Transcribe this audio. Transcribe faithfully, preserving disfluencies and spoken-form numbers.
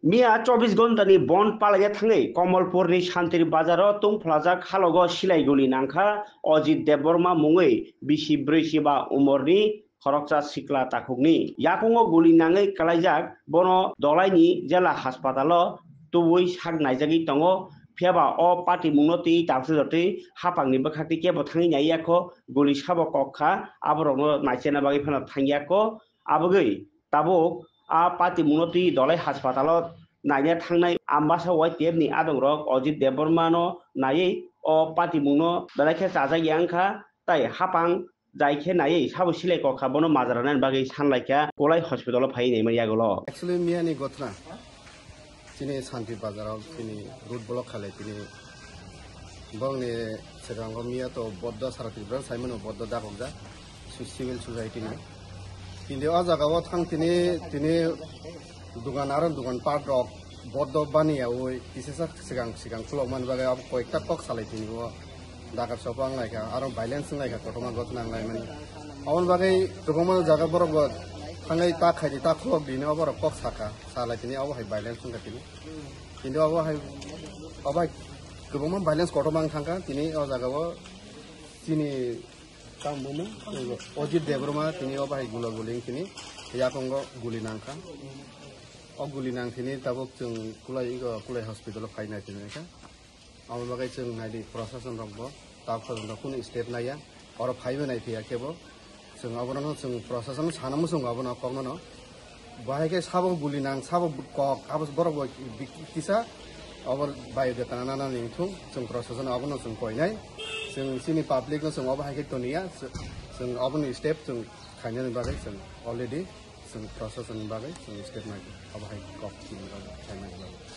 Miya chobbish ghonta ni bond palaina thangwi Komolpur ni Santri Bazar o tungphlajak halogo silai guli nangkha Ajit Debbarma mungwi bisi brwi chiba umor ni khoroksa sikla takhukni. Yakungo guli nangwi kwlaijak bono Dolaini jela haspatalo tubui sak naijagwi tongo. Phiyaba o patimungno twi tabse jotwi hapangni bwkhak twi kebo thangwi naiya kho, guli sabo kok kha, aborokno naichena bagwi phano thangya kho. Abogwi tabuk a patimungno twi Dolai haspatalo naina thangnai Ambasa Y T F ni adongrok Ajit Debbarmano naiwi o patimungno belai khe chajak ya wngkha, tai hapang jai khe naiwi sabo silai kok kha, bono majra nani bagwi sanlaikha Kolai hospital o phaiwi naima yagulo. Actually, miyani gotna chini Santi Bazar o chini road block khalai tini bongni sekango miya to boddo sara Tripura saimano boddo dakokjak su-, civil society ni. Tini o jaga o thang tini, tini dugan aro dugan part rok boddo baniya oi kisisa sikang sikang khulok man bagwi abo koikta kok salai tini o. Dakar sopo ang laikha, aro violence wng laikha, kotorma gotna ang laimani. Aboni bagwi kwbangma jaga borok bo thangwi ta khaidi, ta khulok dini, oborok kok sakha, salai tini, obo hai violence wngkha tini. Kintu obo hai, obo hai kwbangma violence kotorma wng thangkha tini o jaga o. Chini tamo bumung Ajit Debbarma tini obo hai gula guli wng tini yakungo guli nangkha. O guli nang tini tabuk chwng kulai, kulai hospital o phai nai tini kha. Abo bagwi chwng naidi, prosason rok bo, ta prosason rok kunu step naiya, oro phaibo nai phiya khe bo. Chwng abono chwng prosason sana muchungo abono kokno no. Bahai khe sabo guli nang, sabo kok, abo borok bo bi-, kisa abo biodata nana ni thung, chwng prosason abono chwng koinai. Chwng chini public no chwng obo hai khe toniya, chwng abono step chwng khainani bagwi chwng already chwng prosason ni bagwi chwng step nai. Abo hai kok chini bagwi khainani bagwi.